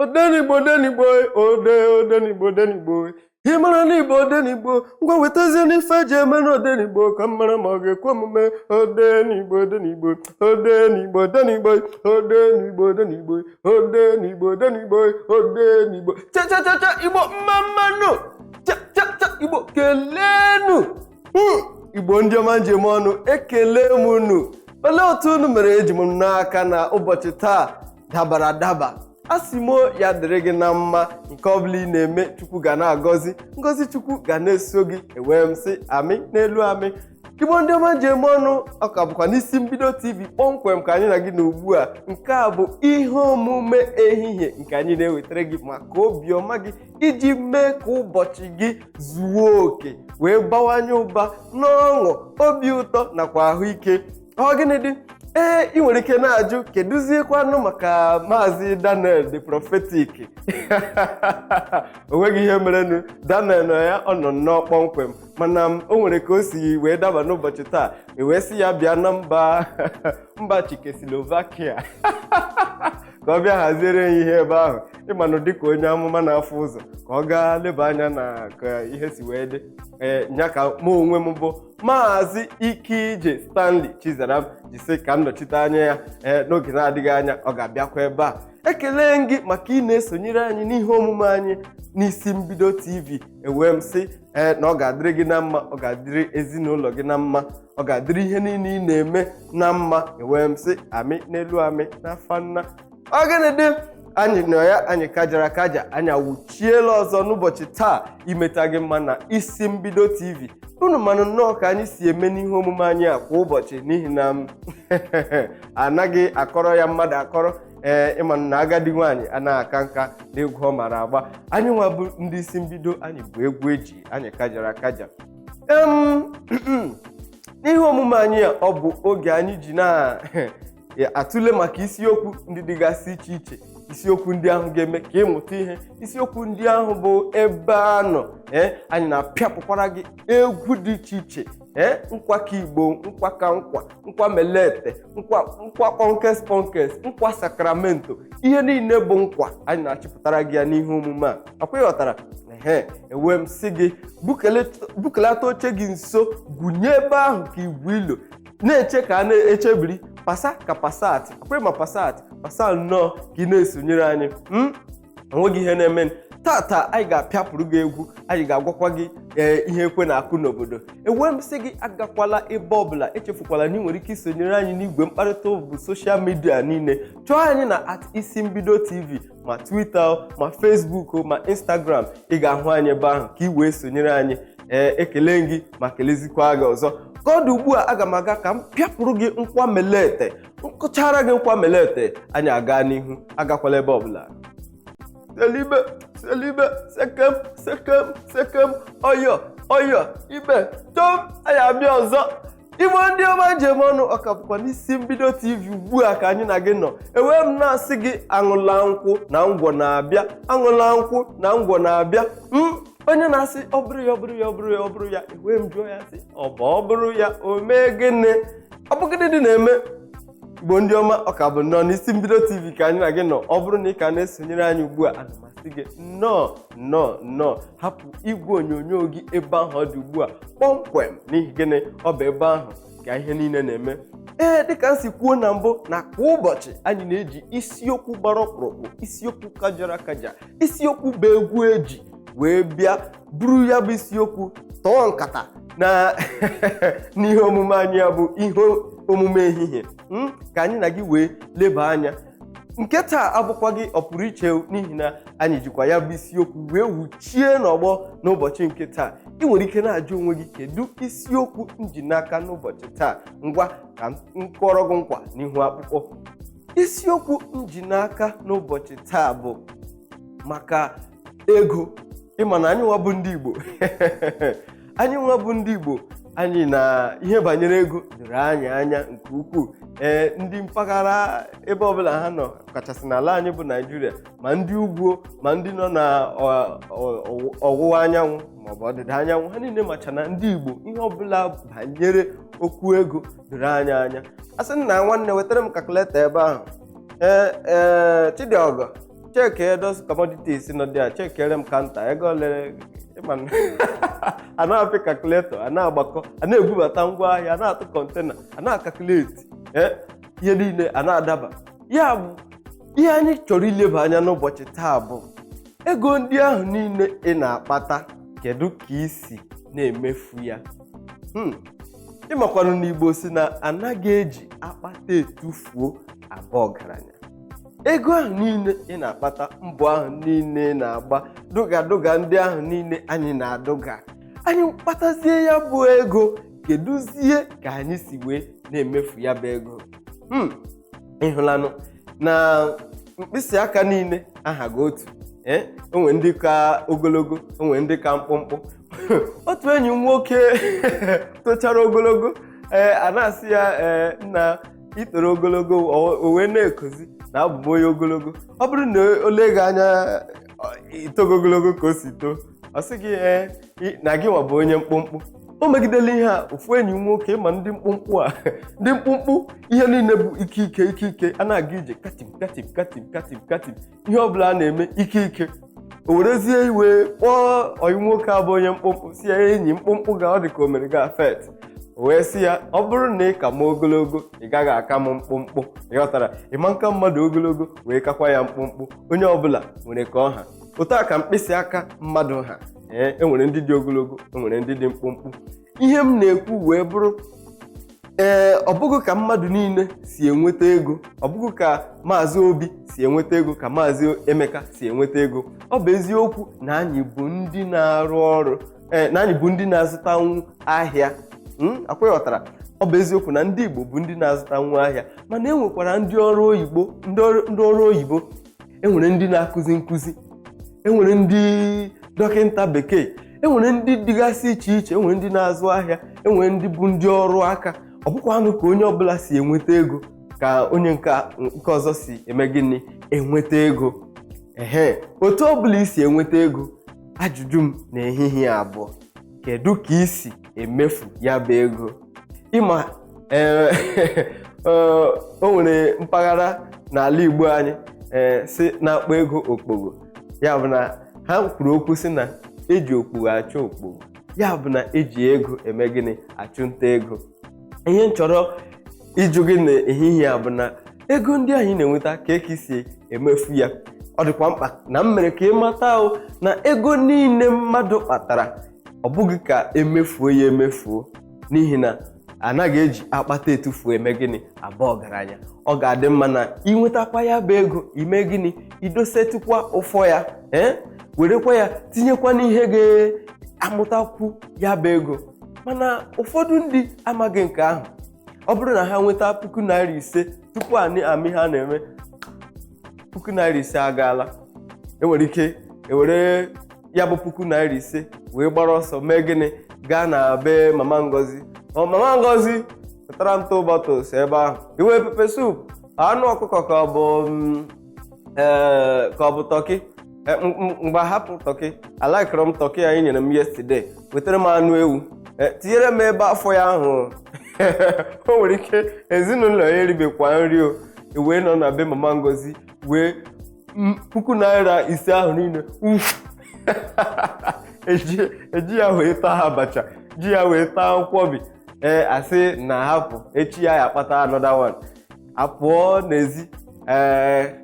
Odenigbo, odenigbo, ode odenigbo, odenigbo. Ị mara na Igbo odenigbo, ngwa wetazie n'ife eji eme na odenigbo ka m mara ma ọ ga-ekwe omume. Odenigbo, odenigbo, odenigbo, odenigbo, odenigbo, odenigbo, odenigbo, odenigbo, odenigbo. Cha cha cha cha, Igbo mma mmanụ. Cha cha cha, Igbo kelenu. Igbo ndị ọma njem ọnụ, ekele m unu. Olee otu unu mere? Eji m n'aka na ụbọchị taa dabara adaba. A sị m ya dịrị gị na mma. Nke ọbụla ị na-eme, Chukwu ga na-agọzi, ngọzi Chukwu ga na-eso gị. Ewee m sị amị n'elu amị. Igbo ndị ọma njem ọnụ, ọ ka bụkwa n'Isi Mbido TV kpọmkwem ka anyị na gị na ugbu a. Nke a bụ ihe omume ehihie nke anyị na-ewetara gị maka obiọma gị, iji mee ka ụbọchị gị zuo oke wee bawanye ụba n'ọṅụ, obi ụtọ nakwa ahụike. Ọ gịnị dị? Ee, ị nwere ike na-ajụ, kedụziekwanụ maka Maazị Daniel the Prophetic? O nweghị ihe merenụ. Daniel nọ ya, ọ nọ nnọọ kpọmkwem, mana o nwere ka o si wee daba n'ụbọchị taa, e wee sị ya bịa na mba Czechoslovakia ka ọ bịa haziere ya ihe ebe ahụ. Ịmanụ dịka onye amụma na-afụ ụzọ, ka ọ gaa leba anya na ka ihe si wee dị. Ee, nya ka mụ onwe m bụ Maazị Ikeije Stanley Chizaram jisi ka m nọchite anya ya. Ee, n'oge na-adịghị anya ọ ga-abịakwa ebe a. Ekele gị maka ị na-esonyere anyị n'ihe omume anyị n'Isi Mbido TV. Ewee m sị ee na ọ ga-adịrị gị na mma, ọ ga-adịrị ezinụlọ gị na mma, ọ ga-adịrị ihe niile ị na-eme na mma. Ewee m sị amị n'elu amị n'afa nna. Ọ gịnị dị? Anyị nọ ya, anyị kajara akaja, anyị awụchiela ọzọ n'ụbọchị taa imeta gị mma na Isi Mbido TV. Unu manụ nnọọ ka anyị si eme n'ihe omume anyị a kwa ụbọchị, n'ihi na anaghị akọrọ ya mmadụ akọrọ. Ee, ịma na agadi nwaanyị anaghị aka nka na egwu ọ mara agba. Anyị nwa bụ ndị isi mbido, anyị bụ egwu eji anyị kajara akaja. N'ihe omume anyị a, ọ bụ oge anyị ji na-atụle maka isiokwu ndị dịgasị iche iche, isiokwu ndị ahụ ga-eme ka ịmụta ihe, isiokwu ndị ahụ bụ ebe a nọ. Ee, anyị na-apịapụkwara gị egwu dị iche iche, ee, nkwa ka Igbo, nkwa ka nkwa, nkwa melete, nkwa, nkwa kpọnkes kpọnkes, nkwa sakramento, ihe niile bụ nkwa anyị na-achịpụtara gị ya n'ihe omume a. Akwa ịghọtara? Ehe, ewe m sị gị bukelata oche gị nso, gwunye ebe ahụ ka igwe ilo na-eche ka a na-echebiri pasa ka pasat akwa ma pasat pasa nnọọ ka ị na-esonyere anyị. Onweghị ihe na-eme. Tata anyị ga-apịapụrụ gị egwu, anyị ga-agwakwa gị ee ihe ekwe na-akụ n'obodo. Enwee m sị gị agakwala ebe ọbụla. Echefukwala na ị nwere ike isonyere anyị n'igwe mkparịta bụ social media niile. Chọọ anyị na @IsiMbidoTV, ma Twitter, ma Facebook, ma Instagram. Ị ga-ahụ anyị ebe ahụ ka ị wee sonyere anyị. Ee, ekele gị ma kelezikwa gị ọzọ. Ka ọ dị ugbu a, aga m aga ka m pịapụrụ gị nkwa melete, nkụchara gị nkwa melete, anyị aga n'ihu. Agakwala ebe ọbụla. Selibe, selibe, sekem, sekem, sekem, ọyọ, ọyọ, ibe tom. Anyị abịa ọzọ. Igbo ndị ọma njem ọnụ, ọka bụkwa n'Isi Mbido TV ugbu a ka anyị na gị nọ. Ewee m na-asị gị aṅụla nkwụ na ngwọ na-abịa, aṅụla nkwụ na ngwọ na-abịa. Onye na-asị ọ bụrụ ya, ọ bụrụ ya, ọ bụrụ ya, ọ bụrụ ya, ewee m jụọ ya sị, ọ bụ ọ bụrụ ya, o mee gịnị? Ọ bụ gịnị dị na-eme? Igbo ndị ọma, ọ ka bụ nnọọ n'Isi Mbido TV ka anyị na gị nọ. Ọ bụrụ na ị ka na-esonyere anyị ugbu a, ana m asị gị nnọọ, nnọọ, nnọọ. Hapụ igwe onyonyo gị ebe ahụ ọ dị ugbu a kpọmkwem. N'ihi gịnị? Ọ bụ ebe ahụ ka ihe niile na-eme. Ee, dịka m si kwuo na mbụ, na kwa ụbọchị anyị na-eji isiokwu gbara ọkpụrụkpụ, isiokwu kajara akaja, isiokwu bụ egwu eji wee bịa buru ya bụ isiokwu tọọ nkata na n'ihe omume anyị ya bụ ihe omume ehihie, ka anyị na gị wee leba anya. Nke taa abụkwa gị ọpụrụ iche, n'ihi na anyị jikwa ya bụ isiokwu wee wuchie n'ọgbọ n'ụbọchị nke taa. Ị nwere ike na-ajụ onwe gị, kedu isiokwu m ji n'aka n'ụbọchị taa? Ngwa, ka m kọrọ gị nkwa n'ihu akpụkpọ. Isiokwu m ji n'aka n'ụbọchị taa bụ maka ego. Ịma na anyị nwa bụ ndị Igbo, anyị nwa bụ ndị Igbo, anyị na ihe banyere ego doro anyị anya nke ukwuu. Ee, ndị mpaghara ebe ọbụla ha nọ, kachasị n'ala anyị bụ Naijiria, ma ndị ugwu, ma ndị nọ na ọwụwa anyanwụ maọbụ ọdịda anyanwụ, ha niile macha na ndị Igbo, ihe ọbụla banyere okwu ego doro anyị anya. A sị nna, nwanne, wetara m calculator ebe ahụ. Ee, ee, Chidiọgọ, Cheke those commodities nọ dị a, chekere m counter ego ole. Ịma na a na-apị calculator, a na-agbakọ, a na-ebubata ngwa ahịa, a na-atụ container, a na-acalculate, ee, ihe niile a na-adaba. Ya bụ ihe anyị chọrọ ileba anya n'ụbọchị taa bụ ego ndị ahụ niile ị na-akpata, kedu ka ị si na-emefu ya? Ịmakwanụ n'Igbo si na anaghị eji akpata etufuo aba ọgaranya. Ego ahụ niile ị na-akpata, mbọ ahụ niile ị na-agba, dụga dụga ndị ahụ niile anyị na-adụga, anyị kpatazie ya bụ ego, kedụzie ka anyị si wee na-emefu ya bụ ego? Ịhụlanụ na mkpịsị aka niile ahaghị otu. Ee, onwe ndị ka ogologo, onwe ndị ka mkpụmkpụ. Otu enyi m nwoke tochara ogologo, ee, a na-asị ya, ee, nna, itoro ogologo. O wee na-ekozi na abụ m onye ogologo. Ọ bụrụ na o lee gị anya, itogo ogologo ka o si too, ọ sị gị, ee, na gị nwa bụ onye mkpụmkpụ. O megidela ihe a ofu enyi m nwoke. Ma ndị mkpụmkpụ a, ndị mkpụmkpụ, ihe niile bụ ike ike ike ike. A na-aga ije katim katim katim katim katim, ihe ọbụla a na-eme ike ike. O werezie iwe kpọọ ọyị nwoke abụ onye mkpụmkpụ, si ya, enyi mkpụmkpụ ga ọ dị ka o mere gị affect. O wee sị ya, ọ bụrụ na ị ka m ogologo, ị gaghị aka m mkpụmkpụ. Ịghọtara? Ịma nka mmadụ ogologo wee kakwa ya mkpụmkpụ. Onye ọbụla nwere ka ọha otu a ka mkpịsị aka mmadụ ha. Ee, enwere ndị dị ogologo, enwere ndị dị mkpụmkpụ. Ihe m na-ekwu wee bụrụ, ee, ọ bụghị ka mmadụ niile si enweta ego, ọ bụghị ka Maazị Obi si enweta ego ka Maazị Emeka si enweta ego. Ọ bụ eziokwu na anyị bụ ndị na-arụ ọrụ, ee, na anyị bụ ndị na-azụtanwu ahịa. Akwa ịghọtara? Ọ bụ eziokwu na ndị Igbo bụ ndị na-azụtanwu ahịa, mana e nwekwara ndị ọrụ oyibo, ndị ọrụ oyibo, enwere ndị na-akụzi nkụzi, enwere ndị dọkịta bekee, enwere ndị dịgasị iche iche, enwere ndị na-azụ ahịa, enwere ndị bụ ndị ọrụ aka. Ọ bụkwa anụ ka onye ọbụla si enweta ego ka onye nke ọzọ si eme gịnị? Enweta ego. Ehe, otu ọbụla isi enweta ego, ajụjụ m n'ehihie abụọ: kedu ka isi emefu ya bụ ego? Ịma, ee, o nwere mpaghara n'ala Igbo anyị, ee, si na-akpọ ego okpogo. Ya bụ na ha kwuru okwu si na eji okpogho achụ okpogho. Ya bụ na eji ego eme gịnị? Achụ nta ego. Ihe m chọrọ ịjụ gị n'ehihie a bụ na ego ndị ahụ ị na-enweta, ka eke si emefu ya. Ọ dịkwa mkpa na m mere ka ị mata o na ego niile mmadụ kpatara, ọ bụghị ka emefuo ya emefuo, n'ihi na anaghị eji akpata etufuo eme gịnị? Aba ọgaranya. Ọ ga-adị mma na ịnwetakwa ya bụ ego, ime gịnị? Idosetụkwa ụfọ ya, ee, werekwa ya tinyekwa n'ihe ga-amụtakwu ya bụ ego. Mana ụfọdụ ndị amaghị nke ahụ. Ọ bụrụ na ha nweta ₦5,000, tupu anyị amị ha na-eme, ₦5,000 agaala. Enwere ike ewere ya bụ ₦5,000 wee gbara ọsọ mee gịnị? Gaa na be Mama Ngozi. Ọ, Mama Ngozi, pụtara m two bottles ebe ahụ, iwe pepper soup, anụ ọkụkọ ka ọ bụ ee, ka ọ bụ turkey. Mgbe hapụ turkey, alikere m turkey anyị nyere m yesterday. Wetara m anụ ewu, tinyere m ebe afọ ya ahụ. O nwere ike ezinụlọ ya eribekwa nri. O wee nọ na be Mama Ngozi wee ₦5,000 ahụ niile uf eji ya wee taa abacha, ji ya wee taa nkwọbi. Ee, asị na hapụ echi ya, ya akpata another one, apụọ n'ezi, ee,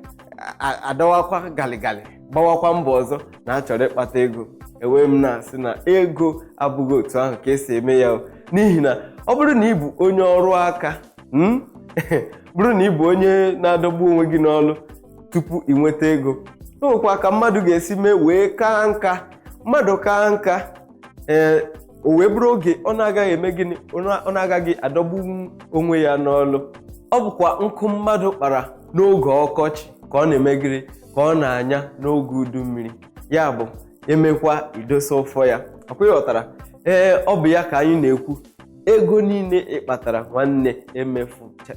adọwakwa galigali, gbawakwa mbọ ọzọ na achọrọ ịkpata ego. Enwee m na-asị na ego abụghị otu ahụ ka esi eme ya o. N'ihi na ọ bụrụ na ị bụ onye ọrụ aka, bụrụ na ị bụ onye na-adọgbu onwe gị n'ọlụ tupu ị nweta ego, o nwekwa ka mmadụ ga-esi mee wee kaa nka. Mmadụ kaa nka, ee, o wee bụrụ oge ọ na-agaghị eme gịnị? Ọ na-agaghị adọgbu onwe ya n'ọlụ. Ọ bụkwa nkụ mmadụ kpara n'oge ọkọchị ka ọ na-eme gịnị? Ka ọ na-anya n'oge udu mmiri. Ya bụ emekwa idosa ụfọ ya. Ọkwa ịghọtara? Ee, ọ bụ ya ka anyị na-ekwu. Ego niile ị kpatara, nwanne,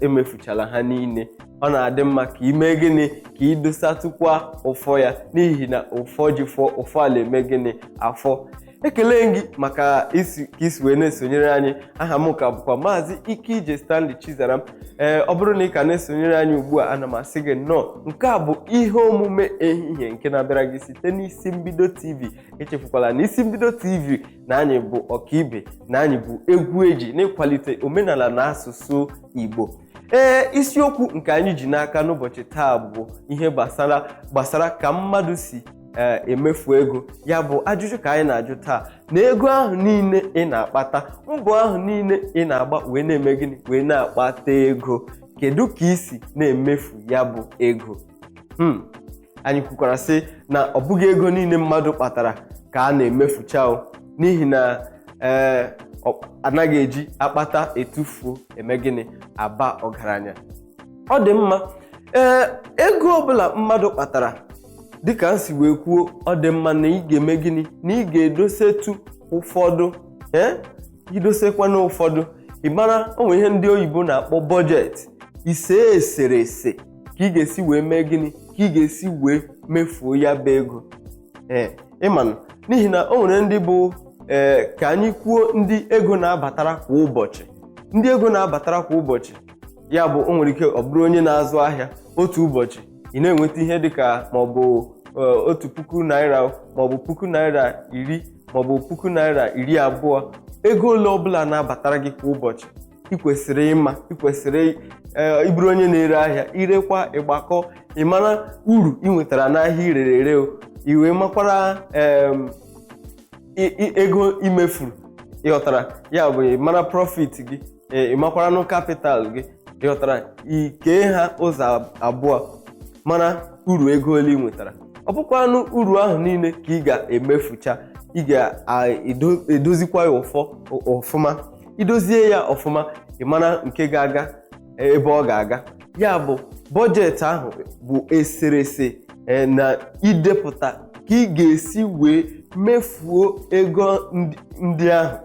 emefuchala ha niile. Ọ na-adị mma ka ime gịnị? Ka idosatụkwa ụfọ ya, n'ihi na ụfọ ji fọ ụfọ ala eme gịnị? Afọ. Ekele gị maka isi ka isi wee na-esonyere anyị. Aha m ka bụkwa Maazị Ike Stanley Chizaram. Ee, ọ bụrụ na ị ka na-esonyere anyị ugbu a, ana m asị gị nnọọ. Nke a bụ ihe omume ehihie nke na-abịara gị site n'Isi Mbido TV. Echefukwala na Isi Mbido TV na anyị bụ ọkaibe, na anyị bụ egwu eji n'ịkwalite omenala na asụsụ Igbo. Ee, isiokwu nke anyị ji n'aka n'ụbọchị taa bụ ihe gbasara ka mmadụ si emefu ego. Ya bụ ajụjụ ka anyị na-ajụ taa: na ego ahụ niile ị na-akpata, mbọ ahụ niile ị na-agba wee na-eme gịnị, wee na-akpata ego, kedu ka isi na-emefu ya bụ ego? Anyị kwukwara sị na ọ bụghị ego niile mmadụ kpatara ka a na-emefucha o, n'ihi na ee, anaghị eji akpata etufuo eme gịnị, aba ọgaranya. Ọ dị mma. Ee, ego ọbụla mmadụ kpatara, dịka m si wee kwuo, ọ dị mma na ị ga-eme gịnị, na ị ga-edosetu ụfọdụ. Ee, idosekwana ụfọdụ, ị mara o nwere ihe ndị oyibo na-akpọ budget. Ise eserese ka ị ga-esi wee mee gịnị, ka ị ga-esi wee mefuo ya bụ ego. Ee, ịmanụ, n'ihi na o nwere ndị bụ, ee, ka anyị kwuo, ndị ego na-abatara kwa ụbọchị, ndị ego na-abatara kwa ụbọchị. Ya bụ, o nwere ike ọ bụrụ onye na-azụ ahịa, otu ụbọchị ị na-enweta ihe dịka maọbụ ₦1,000, maọbụ ₦10,000, maọbụ ₦20,000. Ego ole ọbụla na-abatara gị kwa ụbọchị, ị kwesịrị ịma, ị kwesịrị ịbụrụ onye na-ere ahịa, irekwa ịgbakọ, ị mara uru ị nwetara n'ahịa irere ere o, ị wee makwara ego imefuru. Ịghọtara? Ya bụ, ị mara profit gị, ị makwaranụ capital gị. Ịghọtara? Ikee ha ụzọ abụọ, mara uru ego ole ị nwetara. Ọ bụkwanụ uru ahụ niile ka ị ga-emefucha. Ị ga-edozikwa ya ọfụma. Idozie ya ọfụma, ị mara nke ga-aga ebe ọ ga-aga. Ya bụ budget ahụ bụ eserese na idepụta ka ị ga-esi wee mefuo ego ndị ahụ.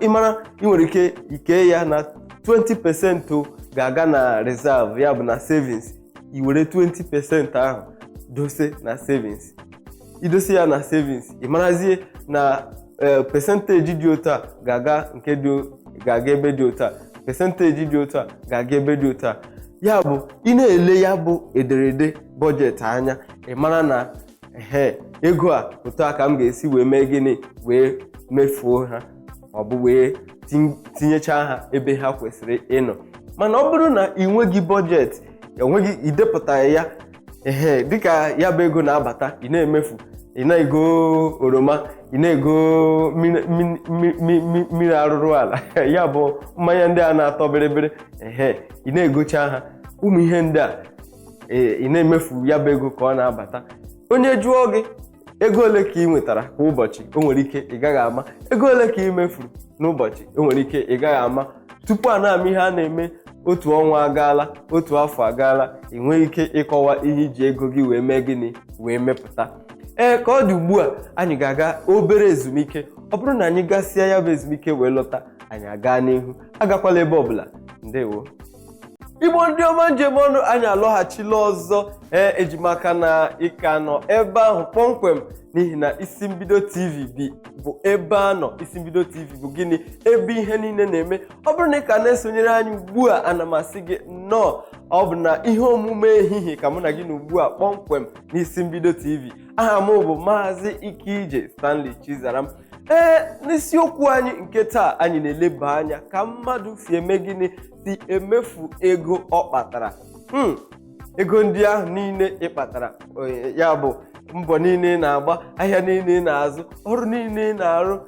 Ịmara ị nwere ike ike ya na 20% ga-aga na reserve, ya bụ na savings. I were 20% ahụ dose na savings. Idosi ya na savings, ị marazie na percentage dị otu a ga-aga, nke dị ga-aga ebe dị otu a, percentage dị otu a ga-aga ebe dị otu a. Ya bụ, ị na-ele ya bụ ederede budget anya, ị mara na ehe, ego a, otu a ka m ga-esi wee mee gịnị, wee mefuo ha, ọ bụ wee tinyechaa ha ebe ha kwesịrị ịnọ. Mana ọ bụrụ na ị nweghị budget, enweghị, idepụtaghị ya, ehe, dịka ya bụ ego na-abata, ị na-emefu, ị na-ego oroma, ị na-ego mmiri arụrụ ala, ya bụ mmanya ndị a na-atọ bịrịbịrị, ehe, ị na-egocha ha, ụmụ ihe ndị a, ị na-emefu ya bụ ego ka ọ na-abata. Onye jụọ gị ego ole ka ị nwetara kwa ụbọchị, o nwere ike ị gaghị ama. Ego ole ka ị mefuru n'ụbọchị, o nwere ike ị gaghị ama. Tupu a na-ama ihe a na-eme, otu ọnwa agaala, otu afọ agaala, ị nweghị ike ịkọwa ihe iji ego gị wee mee gịnị, wee mepụta. Ee, ka ọ dị ugbu a, anyị ga-aga obere ezumike. Ọ bụrụ na anyị gasịa ya bụ ezumike wee lọta, anyị aga n'ihu. Agakwala ebe ọbụla. Ndewo, Igbo ndị ọma njem ọnụ. Anyị alọghachila ọzọ. Ee, ejimaka na ịka nọ ebe ahụ kpọmkwem, n'ihi na Isi Mbido TV bụ ebe a nọ. Isi Mbido TV bụ gịnị? Ebe ihe niile na-eme. Ọ bụrụ na ị ka na-esonyere anyị ugbu a, ana m asị gị nnọọ. Ọ bụ na ihe omume ehihie ka mụ na gị na ugbu a kpọmkwem n'Isi Mbido TV. Aha m bụ Maazị Ikeije Stanley Chizaram. Ee, n'isiokwu anyị nke taa, anyị na-eleba anya ka mmadụ si eme gịnị, si emefu ego ọ kpatara. Ego ndị ahụ niile ị kpatara, ya bụ mbọ niile ị na-agba, ahịa niile ị na-azụ, ọrụ niile ị na-arụ,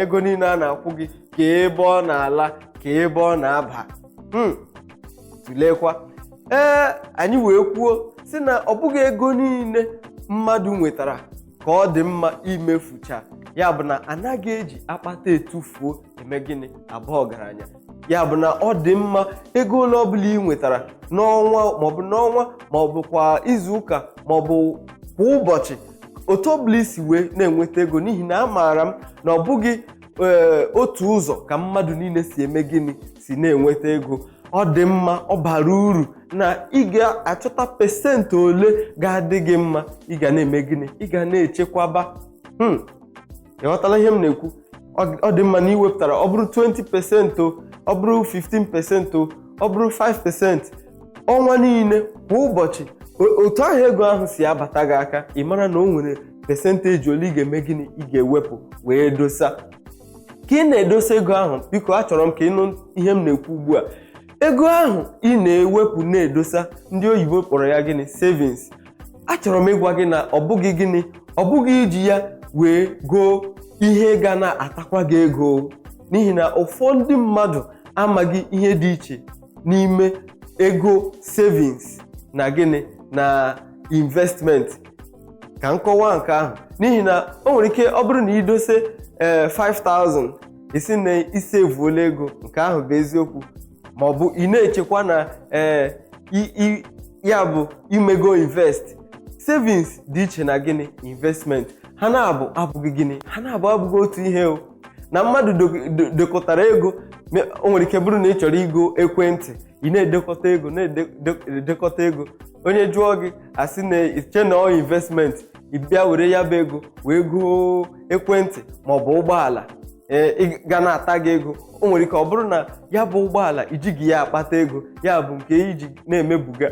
ego niile a na-akwụ gị, ka ebe ọ na-ala, ka ebe ọ na-aba. Tụleekwa. Ee, anyị wee kwuo si na ọ bụghị ego niile mmadụ nwetara ka ọ dị mma imefucha. Ya bụ na anaghị eji akpata etufuo eme gịnị, abụọ ọgaranya. Ya bụ na ọ dị mma, ego ole ọbụla ị nwetara n'ọnwa, maọbụ n'ọnwa, maọbụ kwa izu ụka, maọbụ kwa ụbọchị, otu ọbụla isi wee na-enweta ego, n'ihi na amaara m na ọ bụghị otu ụzọ ka mmadụ niile si eme gịnị, si na-enweta ego. Ọ dị mma, ọ bara uru na ị ga-achọta percent ole ga-adị gị mma ị ga na-eme gịnị, ị ga na-echekwaba. Ị ghọtala ihe m na-ekwu? Ọ dị mma na ị wepụtara, ọ bụrụ 20% o, ọ bụrụ 15% o, ọ bụrụ 5%, ọnwa niile, kwa ụbọchị, otu ahụ ego ahụ si abata gị aka, ị mara na o nwere percentage ole ị ga-eme gịnị, ị ga-ewepụ wee dosa. Ka ị na-edosa ego ahụ, biko, achọrọ m ka ị nụ ihe m na-ekwu ugbu a. Ego ahụ ị na-ewepụ na-edosa, ndị oyibo kpọrọ ya gịnị? Savings. Achọrọ m ịgwa gị na ọ bụghị gịnị, ọ bụghị iji ya wee goo ihe ga na-atakwa gị ego, n'ihi na ụfọdụ mmadụ amaghị ihe dị iche n'ime ego savings na gịnị, na investment. Ka m kọwaa nke ahụ, n'ihi na o nwere ike ọ bụrụ na ị dose ee 5000, isi na isevuola ego. Nke ahụ bụ eziokwu, ma ọ bụ ị na-echekwa na ee ya bụ imego invest. Savings dị iche na gịnị? Investment. Ha na-abụ abụghị gịnị? Ha na-abụ abụghị otu ihe o. Na mmadụ dekọtara ego, o nwere ike bụrụ na ị chọrọ igo ekwentị, ị na-edekọta ego, na-edekọta ego. Onye jụọ gị, asị na iche na ọ investment. Ị bịa were ya bụ ego wee goo ekwentị maọbụ ụgbọala, ee, ị ga na-ata gị ego. O nwere ike ọ bụrụ na ya bụ ụgbọala ijighị ya akpata ego, ya bụ nke iji na-emebuga,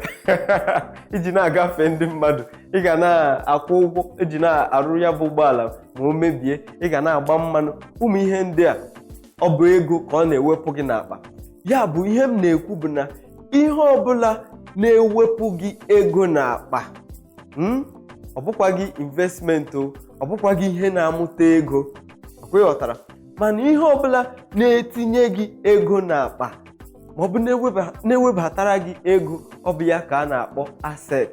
iji na-agafe ndị mmadụ. Ị ga na-akwụ ụgwọ iji na-arụ ya bụ ụgbọala, ma o mebie, ị ga na-agba mmanụ. Ụmụ ihe ndị a, ọ bụ ego ka ọ na-ewepụ gị n'akpa. Ya bụ, ihe m na-ekwu bụ na ihe ọbụla na-ewepụ gị ego n'akpa, ọ bụkwa gị investment o, ọ bụkwa gị ihe na-amụta ego. Ọkwa ịghọtara? Mana ihe ọbụla na-etinye gị ego n'akpa, ma ọ bụ na-ewebatara gị ego, ọ bụ ya ka a na-akpọ asset.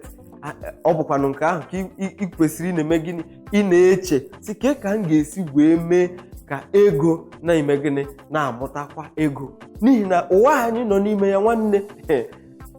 Ọ bụkwanụ nke ahụ ka ị kwesịrị ị na-eme gịnị? Ị na-eche si ke ka m ga-esi wee mee ka ego na-eme gịnị? Na-amụtakwa ego. N'ihi na ụwa anyị nọ n'ime ya, nwanne,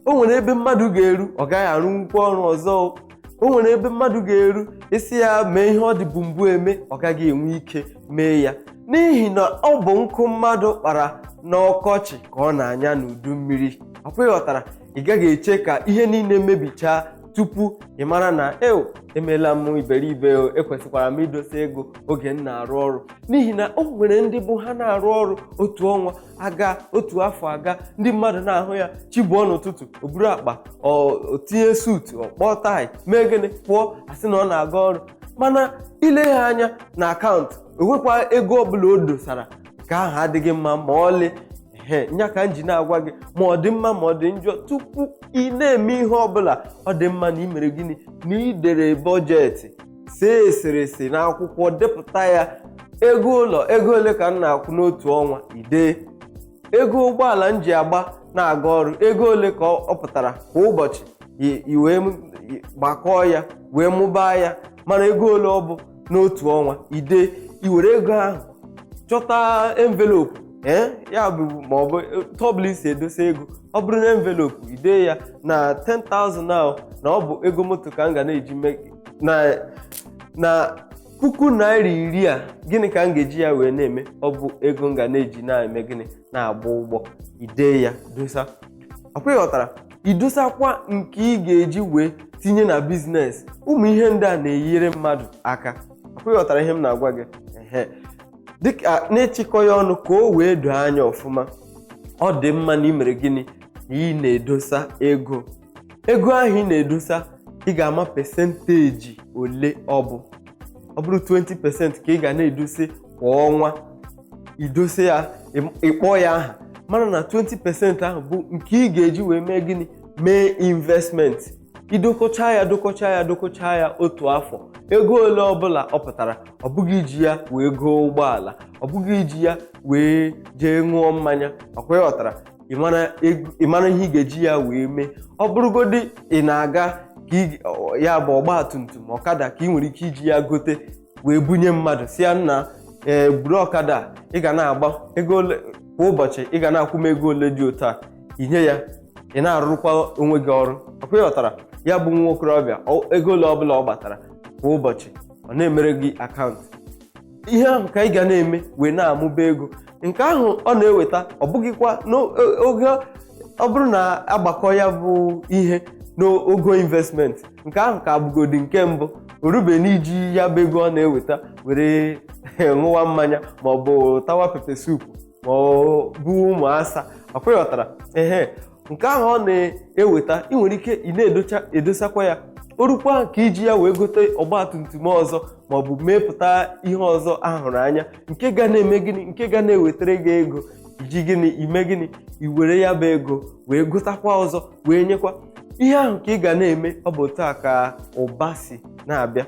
o nwere ebe mmadụ ga-eru, ọ gaghị arụnwukwa ọrụ ọzọ o. O nwere ebe mmadụ ga-eru, isi ya mee ihe ọ dịbụ mbụ eme, ọ gaghị enwe ike mee ya, n'ihi na ọ bụ nkụ mmadụ kpara n'ọkọchị ka ọ na-anya n'udu mmiri. Ọkwa ịghọtara? Ị gaghị eche ka ihe niile mebichaa tupu ị mara na eo emeela m iberibe o, ekwesịkwara m idosa ego oge m na-arụ ọrụ. N'ihi na o nwere ndị bụ ha na-arụ ọrụ, otu ọnwa aga, otu afọ aga, ndị mmadụ na-ahụ ya, chibụọ n'ụtụtụ, o buru akpa, o tinye suit, ọ kpọọ tie, mee gịnị, pụọ, asị na ọ na-aga ọrụ. Mana ile ya anya na akaụntụ, o nwekwa ego ọbụla o dosara. Nke ahụ adịghị mma ma ọlị. Ehe, nya ka m ji na-agwa gị, ma ọ dị mma ma ọ dị njọ, tupu ị na-eme ihe ọbụla, ọ dị mma na ị mere gịnị? Na ị dere budget, see eserese n'akwụkwọ, depụta ya: ego ụlọ, ego ole ka m na-akwụ n'otu ọnwa, idee ego ụgbọala m ji agba na-aga ọrụ, ego ole ka ọ pụtara kwa ụbọchị, i wee gbakọọ ya wee mụbaa ya, mara ego ole ọ bụ n'otu ọnwa. Ide i were ego ahụ chọta envelope, ee, ya bụ ma ọ bụ tọbụl isi edosa ego. Ọ bụrụ na envelope, ide ya na 10,000 ahụ na ọ bụ ego moto ka m ga na-eji mee, na ₦10,000 a, gịnị ka m ga-eji ya wee na-eme? Ọ bụ ego m ga na-eji na-eme gịnị? Na-agba ụgbọ. Ide ya dosa. Ọkwa ịghọtara? Idosakwa nke ị ga-eji wee tinye na business. Ụmụ ihe ndị a na-enyere mmadụ aka. Ọkwa ịghọtara ihe m na-agwa gị? Ehe, dịka n'ịchịkọ ya ọnụ ka o wee doo anya ọfụma, ọ dị mma na ị mere gịnị? Na ị na-edosa ego. Ego ahụ ị na-edosa, ị ga-ama percentage ole ọ bụ. Ọ bụrụ 20% ka ị ga na-edose kwa ọnwa, idose ya, ịkpọ ya aha, mara na 20% ahụ bụ nke ị ga-eji wee mee gịnị? Mee investment. Idokọcha ya, dokọcha ya, dokọcha ya, otu afọ, ego ole ọbụla ọ pụtara, ọ bụghị iji ya wee goo ụgbọala, ọ bụghị iji ya wee jee ṅụọ mmanya. Ọkwa ịghọtara? Ị mara ihe ị ga-eji ya wee mee. Ọ bụrụgodị ị na-aga ka ya bụ ọgba tum tum, ọkada, ka ị nwere ike iji ya gote wee bunye mmadụ, si ya, nna, ee, buru ọkada a, ị ga na-agba ego ole kwa ụbọchị, ị ga na-akwụ m ego ole dị otu a. Inye ya, ị na-arụkwa onwe gị ọrụ. Ọkwa ịghọtara? Ya bụ nwa okorobịa, ego ole ọbụla ọ gbatara kwa ụbọchị, ọ na-emere gị akaụntụ. Ihe ahụ ka ị ga na-eme wee na-amụba ego. Nke ahụ ọ na-eweta, ọ bụghịkwa n'oge ọ bụrụ na agbakọ ya bụ ihe. N'ogo investment nke ahụ ka bụgodi nke mbụ, orube n'iji ya bụ ego ọ na-eweta were ṅụwa mmanya ma ọ bụ tawa pepper soup ma ọ bụ ụmụ asa akwụghọtara. Ehe, nke ahụ ọ na-eweta, ị nwere ike ị na-edocha edosakwa ya, orukwa ka iji ya wee gote ọgba tum tum ọzọ ma ọ bụ mepụta ihe ọzọ ahụrụ anya nke ga na-eme gịnị, nke ga na-ewetara gị ego. Iji gịnị ime gịnị? I were ya bụ ego wee gotakwa ọzọ, wee nyekwa ihe ahụ ka ị ga na-eme. Ọ bụ otu a ka ụba si na-abịa.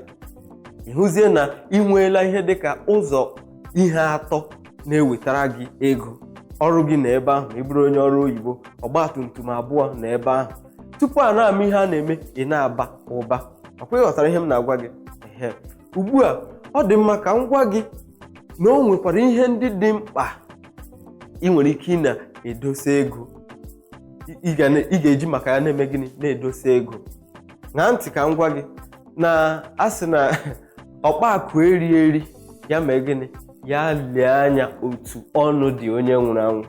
Ịhụzie na ị nweela ihe dịka ụzọ ihe atọ na-ewetara gị ego: ọrụ gị na ebe ahụ ị bụrụ onye ọrụ oyibo, ọgba tum tum abụọ na ebe ahụ. Tupu a na-ama ihe a na-eme, ị na-aba ụba. Ọkwa ịghọtara ihe m na-agwa gị? Ehe, ugbu a ọ dị mma ka m gwa gị na o nwekwara ihe ndị dị mkpa ị nwere ike ị na-edosa ego, ị ga-eji maka ya na-eme gịnị? Na-edosa ego. Ṅaa ntị ka m gwa gị na a sị na ọkpa akụ eri eri ya mee gịnị? Ya lee anya otu ọnụ dị onye nwụrụ anwụ.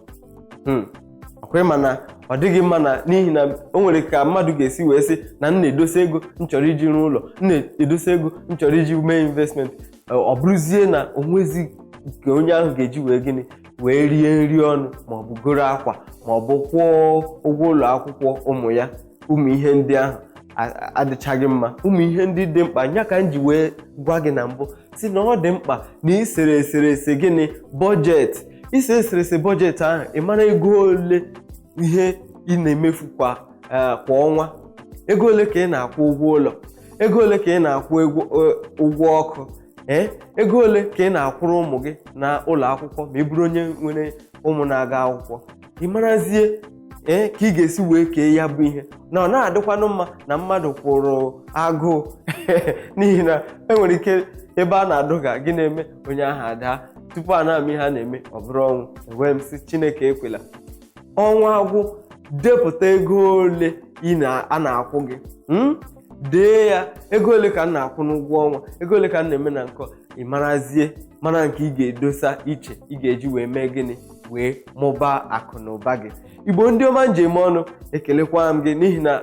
Ọkwa ịma na ọ dịghị mma na n'ihi na o nwere ka mmadụ ga-esi wee sị na m na-edosa ego, m chọrọ iji rụọ ụlọ, m na-edosa ego, m chọrọ iji mee investment, ọ bụrụzie na o nwezi nke onye ahụ ga-eji wee gịnị, wee rie nri ọnụ, ma ọ bụ goro akwa, ma ọ bụ kwụọ ụgwọ ụlọ akwụkwọ ụmụ ya. Ụmụ ihe ndị ahụ adịchaghị mma, ụmụ ihe ndị dị mkpa ya ka m ji wee gwa gị na mbụ si na ọ dị mkpa na isere eserese gịnị? Budget. Ise eserese budget ahụ, ị mara ego ole ihe ị na-emefu kwa ọnwa, ego ole ka ị na-akwụ ụgwọ ụlọ, ego ole ka ị na-akwụ ụgwọ ọkụ, ee, ego ole ka ị na-akwụrụ ụmụ gị na ụlọ akwụkwọ ma ị bụrụ onye nwere ụmụ na-aga akwụkwọ. Ị marazie, ee, ka ị ga-esi wee kee ya bụ ihe na ọ na-adịkwanụ mma na mmadụ kwụrụ agụụ, n'ihi na enwere ike ebe a na-adụga gị na-eme onye ahụ adaa tupu a na-ama ihe a na-eme, ọ bụrụ ọnwụ. Enwee m sị Chineke ekwela. Ọnwa agwụ, depụta ego ole ị na a na-akwụ gị. Dee ya, ego ole ka m na-akwụ n'ụgwọ ọnwa, ego ole ka m na-eme na nkọ. Ị marazie mara nke ị ga-edosa iche, ị ga-eji wee mee gịnị? Wee mụbaa akụ na ụba gị. Igbo ndị ọma njem ọnụ, ekelekwa m gị n'ihi na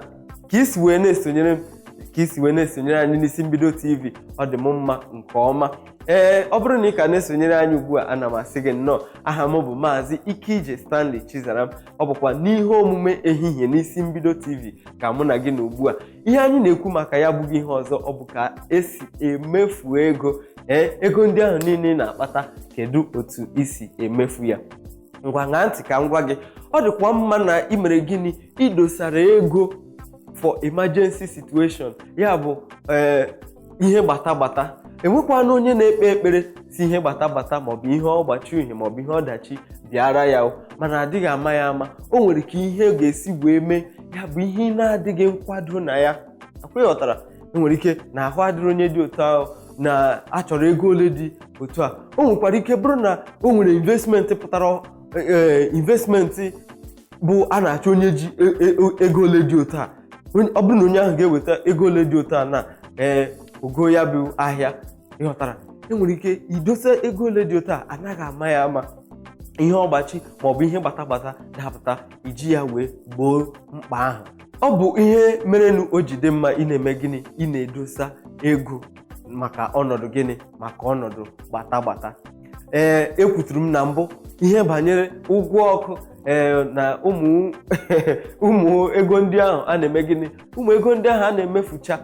ka isi wee na-esonyere m, ka isi wee na-esonyere anyị n'Isi Mbido TV. Ọ dị m mma nke ọma. Ee, ọ bụrụ na ị ka na-esonyere anyị ugbu a, ana m asị gị nnọọ. Aha m bụ Maazị Ikeije Stanley Chizaram. Ọ bụkwa n'ihe omume ehihie n'Isi Mbido TV ka mụ na gị na ugbu a. Ihe anyị na-ekwu maka ya abụghị ihe ọzọ, ọ bụ ka esi emefu ego. Ee, ego ndị ahụ niile ị na-akpata, kedu otu isi emefu ya? Ngwa, ṅaa ntị ka m gwa gị. Ọ dịkwa mma na ị mere gịnị? Idosara ego for emergency situation, ya bụ, ee, ihe gbata gbata. Enwekwana onye na-ekpe ekpere si ihe gbata gbata maọbụ ihe ọgbachi uhie maọbụ ihe ọdachi bịara ya o, mana adịghị ama ya ama, o nwere ka ihe ga-esi wee mee ya bụ ihe ị na-adịghị nkwado na ya. Akwụghọtara, enwere ike na ahụ adịrị onye dị otu ahụ na achọrọ ego ole dị otu a. O nwekwara ike bụrụ na o nwere investment pụtara, ee, investment bụ a na-achọ onye ji ego ole dị otu a. Ọ bụrụ na onye ahụ ga-eweta ego ole dị otu a na, ee, ogo ya bụ ahịa, ịghọtara, enwere ike idosa ego ole dị otu a. Anaghị ama ya ama, ihe ọgbachi maọbụ ihe gbata gbata dapụta, iji ya wee gboo mkpa ahụ. Ọ bụ ihe merenụ o ji dị mma ị na-eme gịnị? Ị na-edosa ego maka ọnọdụ gịnị? Maka ọnọdụ gbata gbata. Ee, ekwuturu m na mbụ ihe banyere ụgwọ ọkụ, ee, na ụmụ ụmụ ego ndị ahụ a na-eme gịnị, ụmụ ego ndị ahụ a na-emefucha.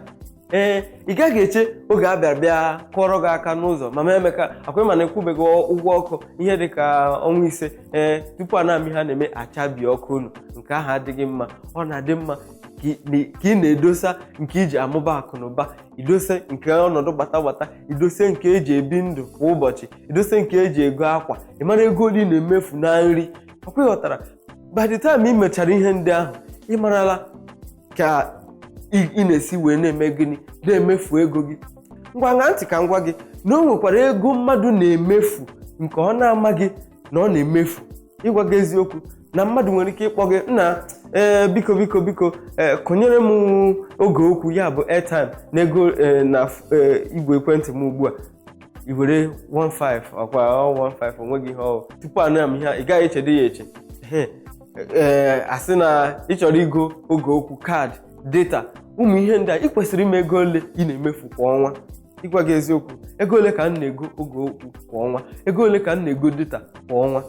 Ee, ị gaghị eche oge a bịara bịa kụọrọ gị aka n'ụzọ, "Mama Emeka, akwa ma na ekwubeghị ụgwọ ọkụ ihe dị ka ọnwa 5." Ee, tupu a na-amị ha na-eme achabi ọkụ unu, nke ahụ adịghị mma. Ọ na-adị mma ka ị na-edosa nke iji amụba akụ na ụba, idose nke ọnọdụ gbata gbata, idose nke eji ebi ndụ kwa ụbọchị, idose nke eji ego akwa. Ị mara ego ole ị na-emefu na nri. Ọkwa ịghọtara, by the time ị mechara ihe ndị ahụ, ị marala ka ị na-esi wee na-eme gịnị? Na-emefu ego gị. Ngwa, ṅaa ntị ka m gwa gị na o nwekwara ego mmadụ na-emefu nke ọ na-amaghị na ọ na-emefu. Ịgwa gị eziokwu, na mmadụ nwere ike ịkpọ gị, "Nna, ee, biko, biko, biko, ee, kụnyere m oge okwu," ya bụ airtime, na ego, ee, na, ee, igwe ekwentị m ugbu a. I were 15, ọkwa 15, onweghị ihe ọ tupu a na m ihe a, ị gaghị echede ya eche. Ee, asị na ị chọrọ igo oge okwu kaadị. Data, ụmụ ihe ndị a ị kwesịrị ime. Ego ole ị na-emefu kwa ọnwa? Ịgwa gị eziokwu, ego ole ka m na-ego oge okwu kwa ọnwa? Ego ole ka m na-ego data kwa ọnwa?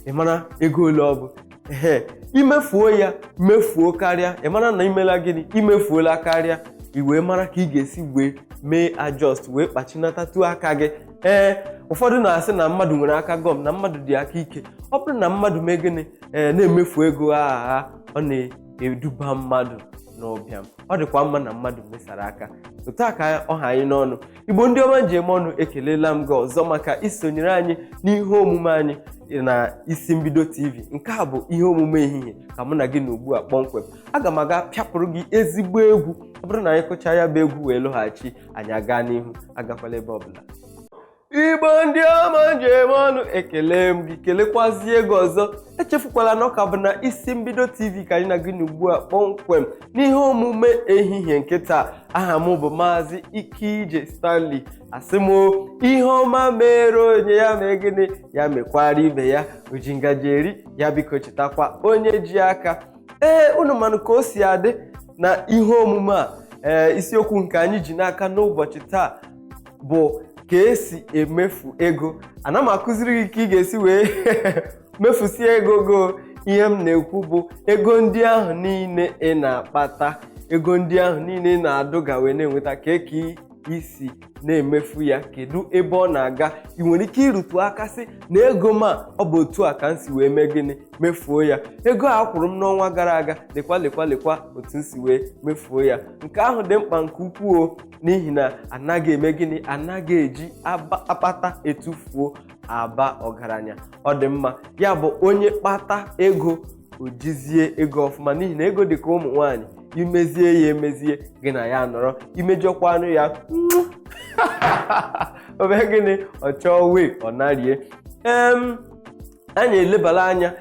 Ị mara ego ole ọ bụ? Ee, imefuo ya, mefuo karịa, ị mara na imela gịnị? Imefuola karịa. I wee mara ka ị ga-esi wee mee adjust, wee kpachinatatu aka gị. Ee, ụfọdụ na-asị na mmadụ nwere aka gọm, na mmadụ dị aka ike. Ọ bụrụ na mmadụ mee gịnị? Ee, na-emefu ego agha, ọ na-eduba mmadụ n'ụbịam. Ọ dịkwa mma na mmadụ mesara aka. Otu a ka ọha anyị n'ọnụ. Igbo ndị ọma nji eme ọnụ, ekelela m gị ọzọ maka isonyere anyị n'ihe omume anyị na Isi Mbido TV. Nke a bụ ihe omume ehihie ka mụ na gị na ugbu a kpọmkwem. Aga m aga pịapụrụ gị ezigbo egwu. Ọ bụrụ na anyị kụchaa ya bụ egwu wee lọghachi, anyị aga n'ihu. Agakwala ebe ọbụla. Igbo ndị ọma nji eme ọnụ, ekele m gị, kelekwazie ego ọzọ. Echefukwala na ọ ka bụ na Isi Mbido TV ka anyị na gị ugbu a kpọmkwem n'ihe omume ehihie nke taa. Aha m bụ Maazị Ikeije Stanley. Asị m, ihe ọma mere onye, ya mee gịnị? Ya mekwara ibe ya. Oji ngaji eri ya, biko chetakwa onye ji aka. Ee, unu manụ ka o si adị na ihe omume a. Ee, isiokwu nke anyị ji n'aka n'ụbọchị taa bụ ka esi emefu ego. Ana m akụziri gị ka ị ga-esi wee mefusie ego go. Ihe m na-ekwu bụ ego ndị ahụ niile ị na-akpata, ego ndị ahụ niile ị na-adụga wee na-enweta, ka isi na-emefu ya, kedu ebe ọ na-aga? Ị nwere ike irutu aka sị na ego m a, ọ bụ otu a ka m si wee mee gịnị? Mefuo ya. Ego a kwụrụ m n'ọnwa gara aga, lekwa, lekwa, lekwa otu m si wee mefuo ya. Nke ahụ dị mkpa nke ukwuu o, n'ihi na anaghị eme gịnị? Anaghị eji akpata etufuo aba ọgaranya. Ọ dị mma, ya bụ onye kpata ego, o jizie ego ọfụma, n'ihi na ego dị ka ụmụ nwaanyị. Imezie ya emezie, gị na ya nọrọ. Imejọkwanụ ya, obe gịnị? Ọ chọọ wee ọ narie. Anyị elebala anya,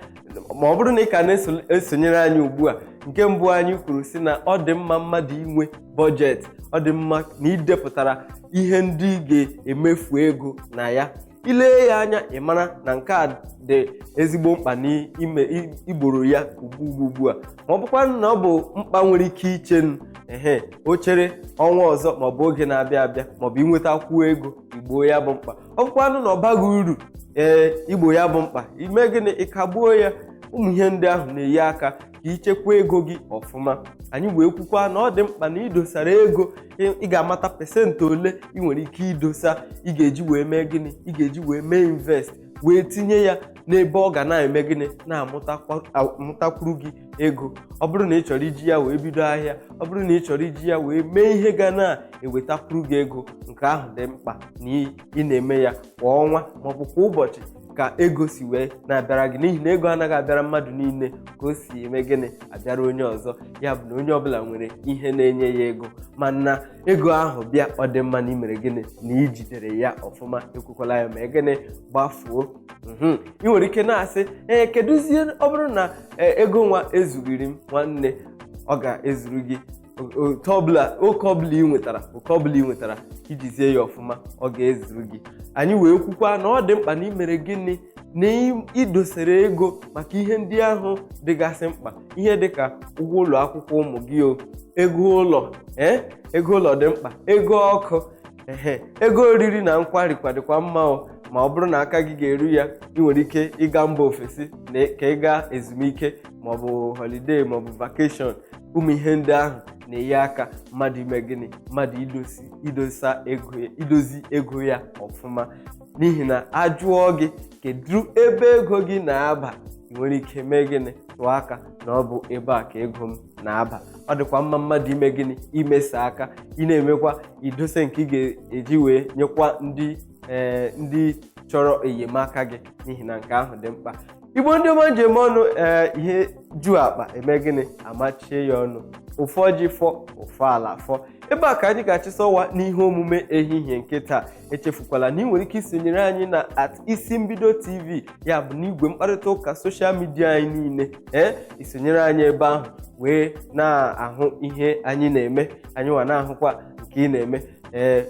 ma ọ bụrụ na ị ka na-esonyere anyị ugbu a, nke mbụ anyị kwuru sị na ọ dị mma mmadụ inwe budget. Ọ dị mma na idepụtara ihe ndị ị ga-emefu ego na ya. Ilee ya anya, ị mara na nke a dị ezigbo mkpa n'ime igboro ya ugbu ugbu ugbu a, ma ọ bụkwa na ọ bụ mkpa nwere ike iche ehe o chere ọnwa ọzọ, maọbụ oge na-abịa abịa, maọbụ inwetakwuo ego igbo ya bụ mkpa. Ọ bụkwanụ na ọ baghị uru, ee, igbo ya bụ mkpa, ime gịnị? Ịkagbuo ya. Ụmụ ihe ndị ahụ na-enye aka ka ichekwa ego gị ọfụma. Anyị wee kwukwa na ọ dị mkpa na idosara ego. Ị ga-amata percent ole ị nwere ike idosa, ị ga-eji wee mee gịnị? Ị ga-eji wee mee invest, wee tinye ya n'ebe ọ ga na-eme gịnị? Na-amụtakwuru gị ego. Ọ bụrụ na ị chọrọ iji ya wee bido ahịa, ọ bụrụ na ị chọrọ iji ya wee mee ihe ga na-ewetakwuru gị ego, nke ahụ dị mkpa na ị na-eme ya kwa ọnwa maọbụ kwa ụbọchị, ka ego si wee na-abịara gị, n'ihi na ego anaghị abịara mmadụ niile ka o si eme gịnị? Abịara onye ọzọ. Ya bụ na onye ọbụla nwere ihe na-enye ya ego, mana ego ahụ bịa, ọ dị mma na imere gịnị? Na ijidere ya ọfụma. Ekwekwala ya mee gịnị? Gbafuo. Ị nwere ike na-asị, ee, kedụzie ọ bụrụ na ego nwa ezughiri m? Nwanne, ọ ga-ezuru gị. Otu ọbụla, oke ọbụla ị nwetara, oke ọbụla ị nwetara, ijizie ya ọfụma, ọ ga-ezuru gị. Anyị wee kwukwa na ọ dị mkpa na imere gịnị? Na idosere ego maka ihe ndị ahụ dịgasị mkpa, ihe dịka ụgwọ ụlọ akwụkwọ ụmụ gị, o ego ụlọ, ee, ego ụlọ dị mkpa, ego ọkụ, ehe, ego oriri na nkwari kwadịkwa mma o. Ma ọ bụrụ na aka gị ga-eru ya, ị nwere ike ịga mba ofesi ka ị gaa ezumike, maọbụ holiday, maọbụ vacation. Ụmụ ihe ndị ahụ na-enye aka mmadụ ime gịnị? Mmadụ idosi idosa ego, idozi ego ya ọfụma, n'ihi na ajụọ gị kedu ebe ego gị na-aba, ị nwere ike mee gịnị? Tụọ aka na ọ bụ ebe a ka ego m na-aba. Ọ dịkwa mma mmadụ ime gịnị? Imesa aka. Ị na-emekwa idose nke ị ga-eji wee nyekwa ndị, ee, ndị chọrọ enyemaka gị, n'ihi na nke ahụ dị mkpa. Igbo ndị ọma njem ọnụ, ee, ihe ju akpa eme gịnị? Amachie ya ọnụ. Ụfọ ji fọ, ụfọ ala fọ. Ebe a ka anyị ga-achịsa ọwa n'ihe omume ehihie nke taa. Echefukwala na ị nwere ike isonyere anyị na @IsiMbidoTV, ya bụ n'igwe mkparịta ụka social media anyị niile. Ee, isonyere anyị ebe ahụ wee na-ahụ ihe anyị na-eme, anyị nwa na-ahụkwa nke ị na-eme. Ee,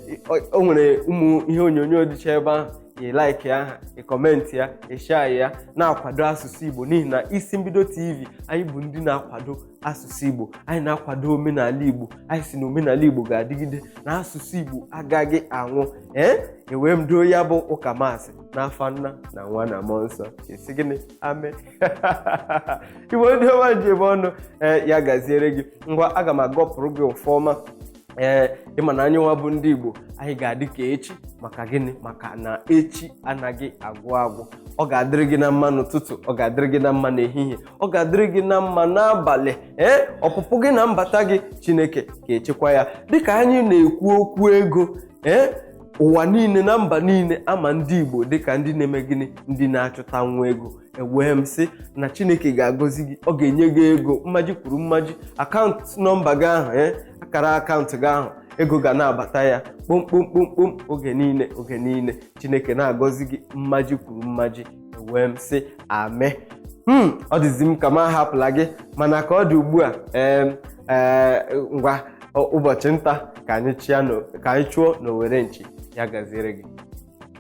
o nwere ụmụ ihe onyonyo dịcha ebe ahụ. Ị like aha, ị comment ya, ị share ya, na-akwado asụsụ Igbo, n'ihi na Isi Mbido TV, anyị bụ ndị na-akwado asụsụ Igbo, anyị na-akwado omenala Igbo. Anyị si na omenala Igbo ga-adịgide, na asụsụ Igbo agaghị anwụ. Ee, ewee m doo ya bụ ụka maasị n'afa Nna na Nwa na Mmụọ Nsọ. Esi gịnị? Amen. Igbo ndị ọma njem ọnụ, ee, ya gaziere gị. Ngwa, aga m agọpụrụ gị ọfọma. Ee, ịma na anyị nwa bụ ndị Igbo, anyị ga-adị ka echi. Maka gịnị? Maka na echi anaghị agwụ agwụ. Ọ ga-adịrị gị na mma n'ụtụtụ, ọ ga-adịrị gị na mma n'ehihie, ọ ga-adịrị gị na mma n'abalị. Ee, ọpụpụ gị na mbata gị, Chineke ga-echekwa ya. Dịka anyị na-ekwu okwu ego, ee, ụwa niile na mba niile ama ndị Igbo dịka ndị na-eme gịnị? Ndị na-achụta nwa ego. Ewee m sị na Chineke ga-agọzi gị, ọ ga-enye gị ego mmaji kwuru mmaji. Akaụntụ nọmba gị ahụ, ee, akara akaụntụ gị ahụ, ego ga na-abata ya kpomkpomkpomkpom oge niile, oge niile. Chineke na-agọzi gị mmaji kwuru mmaji. Ewee m sị amen. Ọ dịzi m ka m ahapụla gị, mana ka ọ dị ugbu a, ee ee, ngwa, ụbọchị nta ka anyị chụọ n'Owere nchi. Ya gaziere gị.